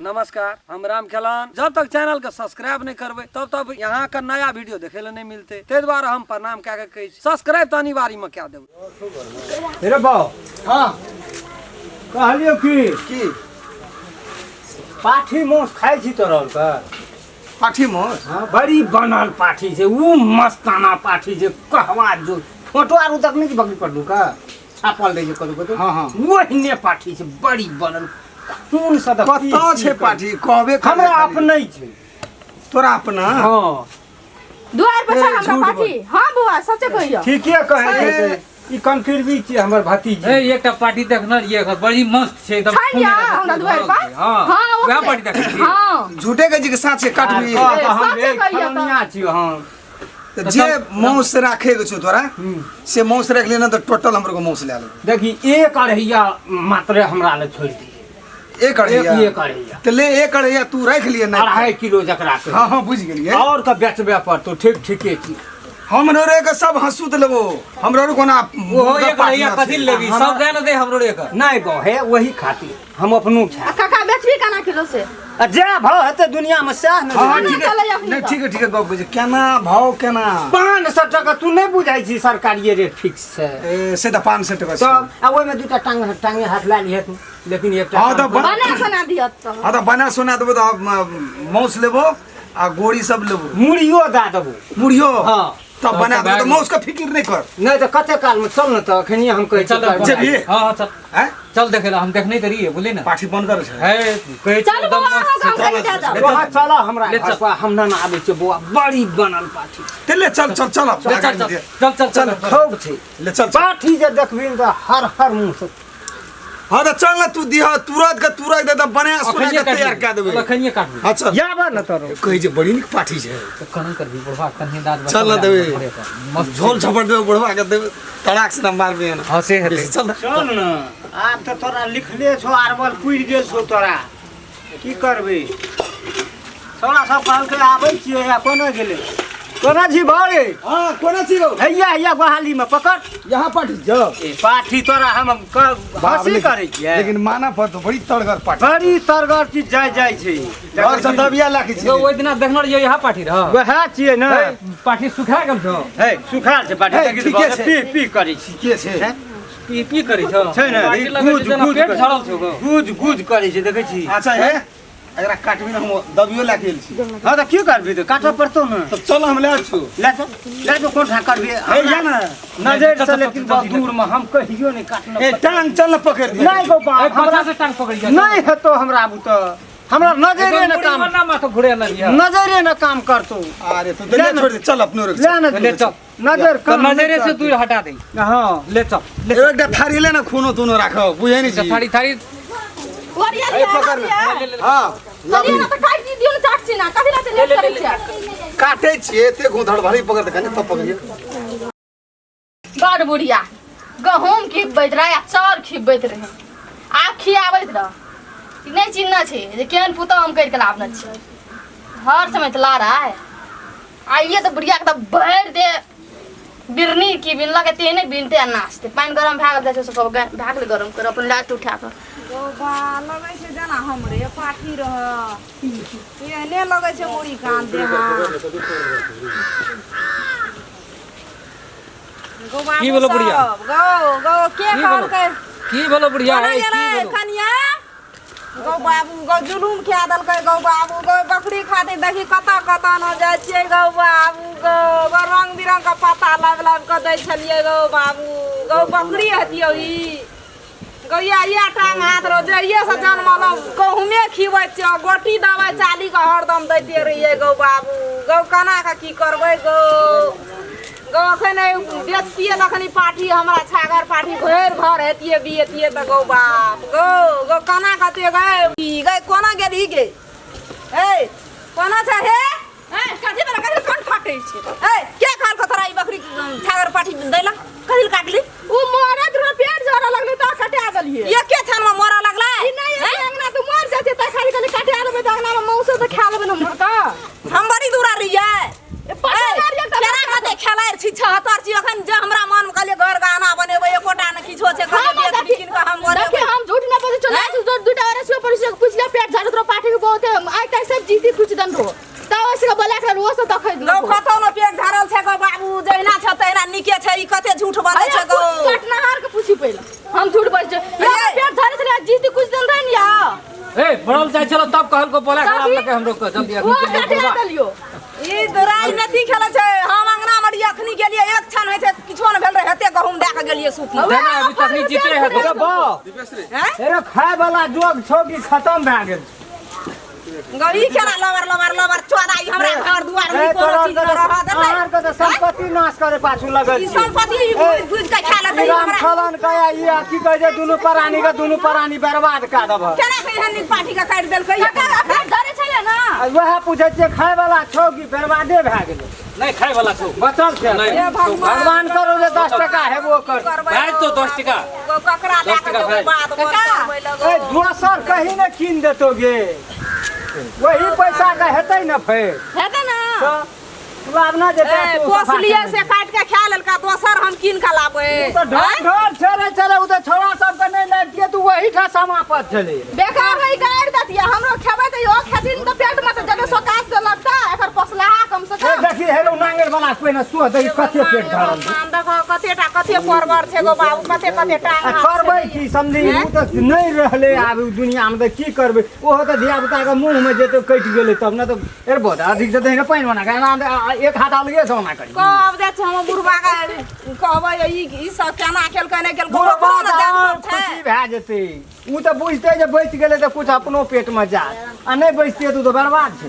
नमस्कार, हम राम खेलान। जब तक चैनल के सब्सक्राइब नहीं करबै तब तक यहाँ के नया वीडियो देखे ले नहीं मिलते, ताहि दुआरे हम प्रणाम कए के कहै छी सब्सक्राइब तऽ अनिवार्य में कए देबै। रे बाउ। हाँ। कहलियौ की की पाठी मांस खाइ छी तोरा आरके? पाठी मांस? हाँ, बड़ी बनल पाठी छै, उ मस्ताना पाठी छै, कहवा जो फोटो आर देखने छी बकरी पटलू का छापल रहै छै कतौ कतौ। हाँ, हाँ। ओहने पाठी छै, बड़ी बनल खून से तऽ कतऽ पी- छै पी पाठी? कहबे कर हमरा खाली। अपने छै। तोरा अपना? हाँ। दुआर पर ए, छै हमरा झूठ पाठी। हाँ बौआ, सचे कहियो। ठीके कहै ए। छै, ई कन्फर्मी छियै हमर भतीजी। ए, एकटा पार्टी देखने रहियै, एकर बड़ी मस्त छै एकदम। छै खूने ने रहै हमरा छै, दुआर पर? हाँ, हाँ, वएह ओकरे। पार्टी देखै छी। हाँ। झूठे के जी के साँचे काटबी। आर कह तऽ हम सचे एक कहियो तऽ। फलनिया छियौ हम। तऽ जे मांस राखे के छौ तोरा से मांस राख लेना तऽ टोटल हमरो को मांस लए लेबै। देखी, एक अढ़ैया मात्र हमरा ले छोड़ि दिहे। एक अढ़ैया? एक अढ़ैया। तऽ ले, एक अढ़ैया तू राखि लिए ना। 2.5 किलो जकरा कहै। हाँ, हाँ, बुझि गेलियै। और के बेचबे पड़तौ, ठीक ठीके छी। हमरो रे के सब हंसू तऽ लेबो, हमरो रे कोना ओहो एक अढ़ैया कथी लेबी, सब दए ने दे हमरो रे के। नहि गो हे, वही खातिर हम अपनो खायब। आ काका बेचबी केना किलो से? आ जे भाव हेतै दुनिया में सएह ने। हाँ, केना ठीक है। चलैए अखनी नहीं, तऽ? ठीक है, ठीक है, गप कहै छै। केना भाव केना? 500 टका। तू नहि बुझै छी, सरकारिये रेट फिक्स छै। ए, से तऽ 500 टका छै। तब आ ओहिमे दूटा टांग टांगे हाथ लए लिहे तू, लेकिन एकटा हाँ, तऽ काम कर। बना सुना दियत तऽ। हाँ, तऽ बना सोना देबो तऽ मांस लेबो आ गोड़ी सब लेबो। मुड़ियो दए देबो। मुड़ियो? हाँ। तब बना तब देबो तऽ भए मांस के फिकिर नहि कर। नहि तऽ कते काल में चल ने, तऽ अखनिये हम कहै छी। चल। तोरा। जेबही? हाँ हाँ, चल। आँय? चल देखे ला, हम देखने तऽ रहियै, बुझली ने। पाठी बंद कर छै। है, कहै छी चल एकदम बौआ, मस्त अहाँ छै। गाम कनि दए दब। वहाँ चल हमरा ले घर चल। पर, हम ना आबै छियै बौआ, बड़ी बनल पाठी। ते ले चल चल चल अब, ले चल आगाड़ी चल दे। चल चल चल चल। खूब छै। ले चल चल। पाठी जे देखबही तऽ हर हर मुँह से। हाँ तऽ चल ने, तू दिह तुरंत के तुरंत एकदम बना सोना अखनिये के तैयार काटबी। कए देबै। अखनिये काटबी। हाँ चल। याबे ने तोरो। कहै जे बड़ी नीक पाठी छै। तऽ केना करबी बुढ़वा कन्हे दाँत चल ने देबै। मस्त झोल झपट देबै बुढ़वा के, देबै तड़ाक से ना मारबै एना। हाँ, से हेतै। बेसी चल ने। चल ने, आब तऽ तोरा लिखले छौ, अरबल पुरि गेल छौ तोरा, की करबै? छोरा सब कहलकै आबै छियै, आ कोना गेलै? कोना छी भाई? हाँ, कोना छी रौ? हैया हैया गोहाली में पकड़। यहाँ पाठी जाओ। ए, पाठी तोरा हम हंसी करै छियै। लेकिन माना पर तो बड़ी तड़गर पाठी। बड़ी तड़गर चीज जाय जाय छै। घर से दबिया लाखी छी। ओहि दिना देखने रहियै यहाँ पाठी रह। वएह छियै ने। हे, पाठी सुखा गेल छौ। हे, सुखाल छै पाठी। हे, देखी तऽ ठीके छै। पी पी करै छी। ठीके छै। पी पी करै छौ। छै ने, पाठी लगै छै गुज जेना गुज पेट करै। झड़ल छौ गो। गुज गुज करै छै, देखै छी। अच्छा हे, एकरा काटबी ने, हम दबियो लए के आयल छी। हाँ तऽ की करबी, तऽ काटऽ पड़तौ ने। तब चल, हम लए छु। ले चल, ले जो, कोन ठाक करबी? हे, जा ने। नजर चल, से चल, लेकिन चल, बहुत चल, दूर में हम कहियो नहीं काटना। ए, टांग चल ने पकड़ दिए। नहीं गो बाप, ए, हमरा पाछा से टांग पकड़ जा। नहीं हेतो हमरा आबू तऽ हमरा नजरे ने काम, ना माथा घुरे ना रिया। नजरे ने काम करतो। अरे तू तो ले छोड़ दे, चल अपनो रख। ले ने। ले चल। नजर तऽ काम नजरे नहीं से दूर हटा दे। करतो। हाँ। ले चल। ले एकटा थारी ले ने, खूनो तूनो राख, बुझै नहीं छी। थारी थारी ओरिया ए, लिअ, पकड़ ले। लिअ। हाँ, चलिए ना तऽ काटि दियौ ने चाट छी ना, कथी लए लेट करै छियै? काटे छियै एते गोधड़ भारी पकड़ कने तब पकड़िए। बड़ बुढ़िया गहूम खिबैत रहै आ चाउर खिबैत रहै, आब खियाबैत रह। नहि चिन्ह छै जे केहन पुतौह हम करि कऽ लाबने छी। हर समय तऽ लड़ाइ आइए तऽ बुढ़ियाके तऽ भरि दे बिरनी की बिनलक तेहने बिनते आ नाचते। पानि गरम भए गेल, जाइ छै सब भए गेलै गरम कर अपन लाइट उठा कऽ। गौबा लगै छै जेना हमरे पाठी रह, एहने लगै छै मुड़ी कान देहा। गौ बाबू की भेलौ बुढ़िया? सब, गौ गौ के की भेलौ? कहलकै? की भेलो बुढ़िया? कोना हे, की गेलै भेलौ? कनिया? गौ बाबू गौ, जुलूम खिया देलकै गौ बाबू गौ। बकरी खातिर देखी कतऽ कतऽ न जाइ छियै गौ बाबू गौ। गौ, रंग बिरंग के पत्ता लाबि लाबि कऽ दै छलियै गौ बाबू गौ। बकरी हेतियौ ई गौ? या या टांग हाथ रहो, जहिये से जनमल गहुमे खिबै छियौ, गोटी दवाइ चाली के हरदम दैते रहियै गौ बाबू गौ। केना कऽ की करबै गौ गौ? अखन बेचतियै तखनी पाठी हमरा छागर पाठी भरि घर हेतियै, बियतियै तऽ गौ बाप गौ। गौ, केना कते गै ई गै, कोना गेलही गे? ए, कोना छै हे? ए, कथी बला कथी कान फाटै छै? ए, के कहलको तोरा ई बकरी छागर पाठी दैला? कथी लए काटली? ओ मरत रह, पेट झरऽ लगलै तऽ कटा देलियै। एके क्षण में मरऽ लगलै? ई नहि एतै अंगना तऽ मर जेतै, तऽ खाली कहलियै कटा देबै तऽ अंगनामे मौसो तऽ खा लेबै ने मरतऽ। हम बड़ी दूरा रहियै। ए, पता नहि रहियै तऽ केना कते खेलाइ छी, छहत्तर छी अखन जे हमरा मन में कहलियै घर गहना बनेबै, एकोटा ने किछो छै, कहलियै हम बेच देखी कीन कऽ हम बनेबै। देखी, हम झूठ नहि बजै छियौ। लाज दूटा अरसियो परिसियो पुछलियै, पेट झरत रह पाठी के जाइ छलो तब कहल को बोला खराब लगे हमरो के जल्दी वो काटला देलियो। ई राजनीति खेलै छै। हम अंगना मे रहियै अखनी गेलियै एक क्षण होइ छै किछो न भेल रहै हेते गहूम दए के गेलियै सूप मे। देना अभी तखनी जीते है अरे बा हैं अरे खाय वाला जोग छौ कि खत्म भए गेल। गौ ई केना लबर लबर लबर चोरा ई हमरा घर दुआर में ए, कोनो तोरा चीज न रहऽ देतै। अहाँ के तऽ संपत्ति नाश करे पाछू लगल ई छी। संपत्ति ई बुझि बुझि के खा लेतै ई राम हमरा। खलन के आ ई की कहै छै दुनू प्राणी के दुनू प्राणी बर्बाद कए देबह। केना के एहन नीक पाठी के काटि देलकै? काका अपने डरे छलै ना। आ वएह पूछै छियै खाय वाला छौ कि बर्बादे भए गेलै? नहीं खाय वाला छौ बचल छै। नहीं। हे भगवान भगवान करो जे 10 टका हेबो कर। करबै भाइ तो 10 टका। गौ ककरा लए 10 के टका देबै भाइ। बाद मे काका। करबै लगो। ए दोसर कहीं ने कीन देतो गे, वही पैसा के हेतै ने फेर। हेतै ना। तऽ तू आब ना जेतै ए, तू सफा पोसलियै केने से काटि के खा लेलका दोसर हम कीन के लाबै। उ तऽ ढोल ढोल छेलै छेलै उ तऽ छोड़ा सबके नहि लाबितियै तऽ वही ठाम समापत छलै। बेकार है गाड़ि देतियै हमरो खेबै तऽ इहो खेथिन तऽ पेट मे तऽ जते सोकास से लगता एकर पोसलाहा कम से ए कम। देखी हेलो नांगेर वाला कोइ ने सोह दही कते पेट भरल छै। भगवान देखो कते टा कते परवर छै गो बाबू कते कते टांग आ हाथ करबै छै। की समझी उ तऽ नहि रहलै आब उ दुनिया मे तऽ की करबै? ओहो तऽ धिया पुता के मुँह मे जेतै कटि गेलै तब ने तऽ एर बहुत अधिक जेतै ने पानि बना के एना एक हाथ अलगे से ओना करी। कहब जे छै हमर बुढ़बा के कहबै ई सब केना केलकै नहि केलकै बुढ़बा ओकरो ने तऽ जान आओर छै। खुशी भए जेतै। उ तऽ बुझतै जे बचि गेलै तऽ कुछ अपनो पेट मे जायत आ नहि बचतै तऽ उ तऽ बर्बाद छै।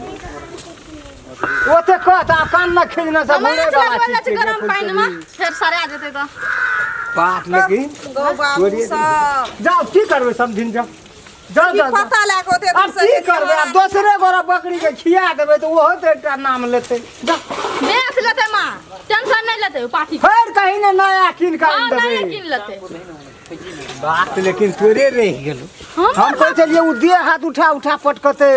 ओते कहत आ कान न खिजने से माछ बोलै वाला लगबै चीज छै छै गरम पानि मे फेर सरा जेतै तऽ। बात लेकिन गौ बाबू छोड़िए सब जाओ की करबै समझिन जाओ जाओ की जाओ पता लए के ओते आब दूर से की गेलियै करबै? आब हमरा। दोसरे गोरा बकरी के खिया देबै तऽ ओहो तऽ एकटा नाम लेतै। जाओ बेच लेतै माँ टेंशन नहीं लेतै उ पाठी के। फेर कहीं ने नया कीन के हाँ आनि नया देबै। कीन लेतै। बात लेकिन तोरे रहि गेलौ। हम हम कहै छलियै उ देह हाथ उठा उठा पटकतै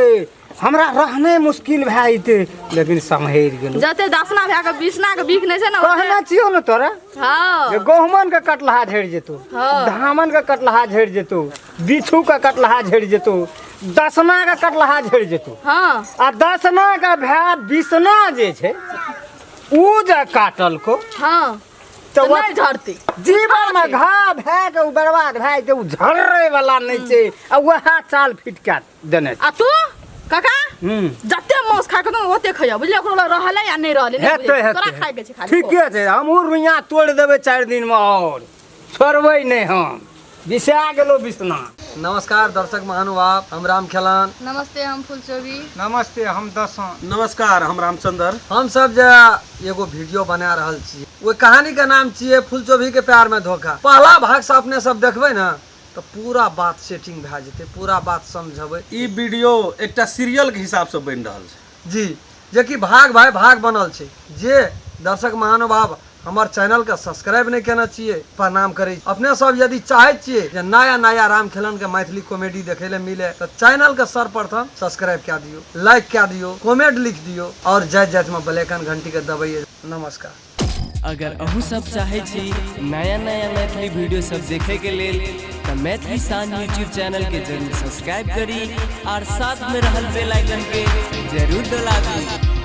हमरा रहने मुश्किल भए जेतै लेकिन सम्हरि गेलौ। जते दसना भए के बिसना के बिक नहि छै ने ओते- कहने छियौ ने तोरा हाँ जे गहुमन के कटलहा झड़ि जेतौ, हाँ। धामन के कटलहा झड़ि जेतौ, बिच्छू के कटलहा झड़ि जेतौ, दसना के कटलहा झड़ि जेतौ। हाँ आ दसना के भाय बिसना जे छै उ जे काटलको हाँ तऽ तऽ नहि झड़तै। जीवन में घाव भए के उ बर्बाद भए जेतै, उ झड़ै वाला नहि छै आ वएह चाल फिटका देने छै। आ तू काका जते मांस खाय के ओते खइया बुझलियै ओकरो लग रहलै या नहि रहलै नहि हेतै बुझलियै। तोरा हेतै खाय के छै खाली। ठीके छै हमहूँ रुइया तोड़ि देबै 4 दिन मे और छोड़बै नहि हम बिसा गेलौ बिसना। नमस्कार दर्शक महानुभाव, हम राम खेलान। नमस्ते हम फुलचोबी। नमस्ते हम दसों। नमस्कार हम रामचंद्र। हम सब जे एगो वीडियो बना रहल छी ओहि कहानी के नाम छियै फुलचोभी के प्यार में धोखा। पहला भाग से अपने सब देखबै ने तऽ पूरा बात सेटिंग भए जेतै, पूरा बात समझबै। ई वीडियो एकटा सीरियल के हिसाब से बनि रहल छै जी, जे कि भाग भाई भाग बनल छै। जे दर्शक महानुभाव हमर चैनल के सब्सक्राइब नहीं केने छियै प्रणाम करै छी। अपने सब यदि चाहै छियै जे नया नया राम खेलन के मैथिली कॉमेडी देखै ले मिले तऽ चैनल के सर्वप्रथम सब्सक्राइब कए दियौ, लाइक कए दियौ, कमेंट लिख दियौ और जाइत जाइत में बेल आइकन घंटी के दबैयै। नमस्कार। अगर अहूँ सब चाहै छी नया नया मैथिली वीडियो सब देखे के लेल तऽ मैथिली शान यूट्यूब चैनल के जरूर सब्सक्राइब करी और साथ में रहल बेल आइकन के जरूर दबाबी।